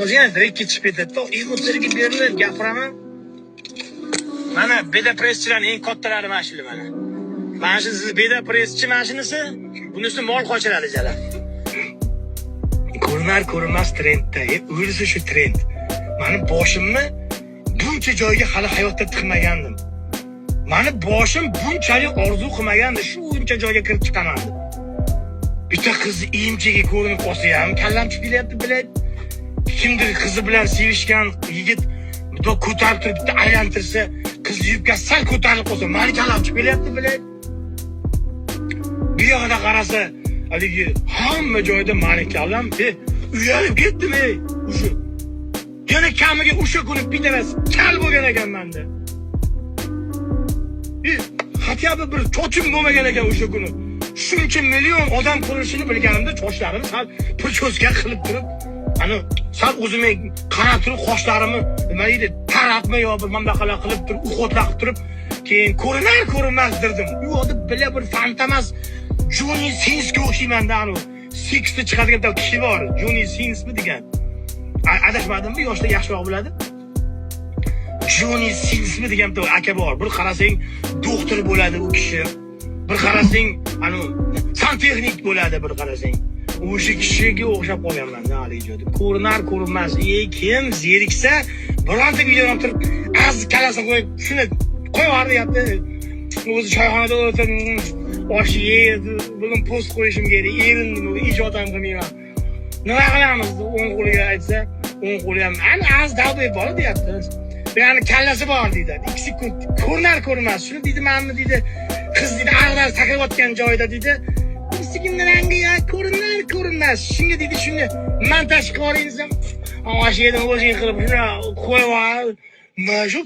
Hozir yana direkka chiqib ketadi. Emotsiyaga berilib gapiraman. Mana beda presschilarning eng kattalari mana shular mana. Mana shu siz beda presschi mana shunisi, bunisi mol qochiradi jala. Ko'rinar ko'rinmas trendda, o'lsa shu trend. Mani boshimni buncha joyga hali hayotda tiqmagandim. Mani boshim bunchalik orzu qilmagandi, shuncha joyga kirib chiqaman deb. Bitta qizni emchaga ko'rinib qolsa ham kallam chiqib kelyapti, блядь. Kimdir qizi bilan sevishgan yigit bundoq ko'tarib turib bitta aylantirsa, qiz yubkasi sal ko'tarilib qolsa, mani kallam chiqib kelyapti, блядь. Bu yoqda qarasa, haligi hamma joyda mani kallam, uyalib ketdim, ey, o'sha. Yana kamiga o'sha kuni пидарас kal bo'lgan ekanmanda. Хотя бы bir chochim bo'lmagan ekan o'sha kuni. Shuncha million odam ko'rishini bilganimda sochlarimni sal причёска qilib turib, ani sal o'zimga qarab turib qoshlarimni nima deydi, tarabmi yo bir bunaqalar qilib turib, уход lar qilib turib, keyin ko'rinar ko'rinmas dirdim. U yoqda bila bir fantamas Joni Sinsga o'xshaymanda anavi. Sixda chiqadigan bitta kishi bor, Joni Sinsmi degan. Adashmadimmi? Yoshlar yaxshiroq biladi. Joni Sinsmi degan bitta aka bor. Bir qarasang doktor bo'ladi u kishi. Bir qarasang anu santexnik bo'ladi bir qarasang. O'sha kishiga o'xshab qolganman haligi joyda. Ko'rinar ko'rinmas. Kim zeriksa bironta videoni turib, az kallasini qo'yib, shuni qo'yib yubor deyapti. O'zi choyxonada o'tirib osh yeb, bugun post qo'yishim kerak. Erindim, ijod ham qilmayman. Nima qilamiz? O'ng qo'liga aytsa, o'ng qo'li ham ana az dalbay bor deyapti. Ya'ni kallasi bor deydi. 2 sekund ko'rinar ko'rinmas. Shuni deydi, manmi deydi. Qiz deydi, ag'dar sakrayotgan joyida deydi. Sekin rangi ya ko'rinar ko'rinmas. Shunga deydi, shunga montaj qilib yuboring desam, osh yedim o'zing qilib shuni qo'yib yubor. Mana shu.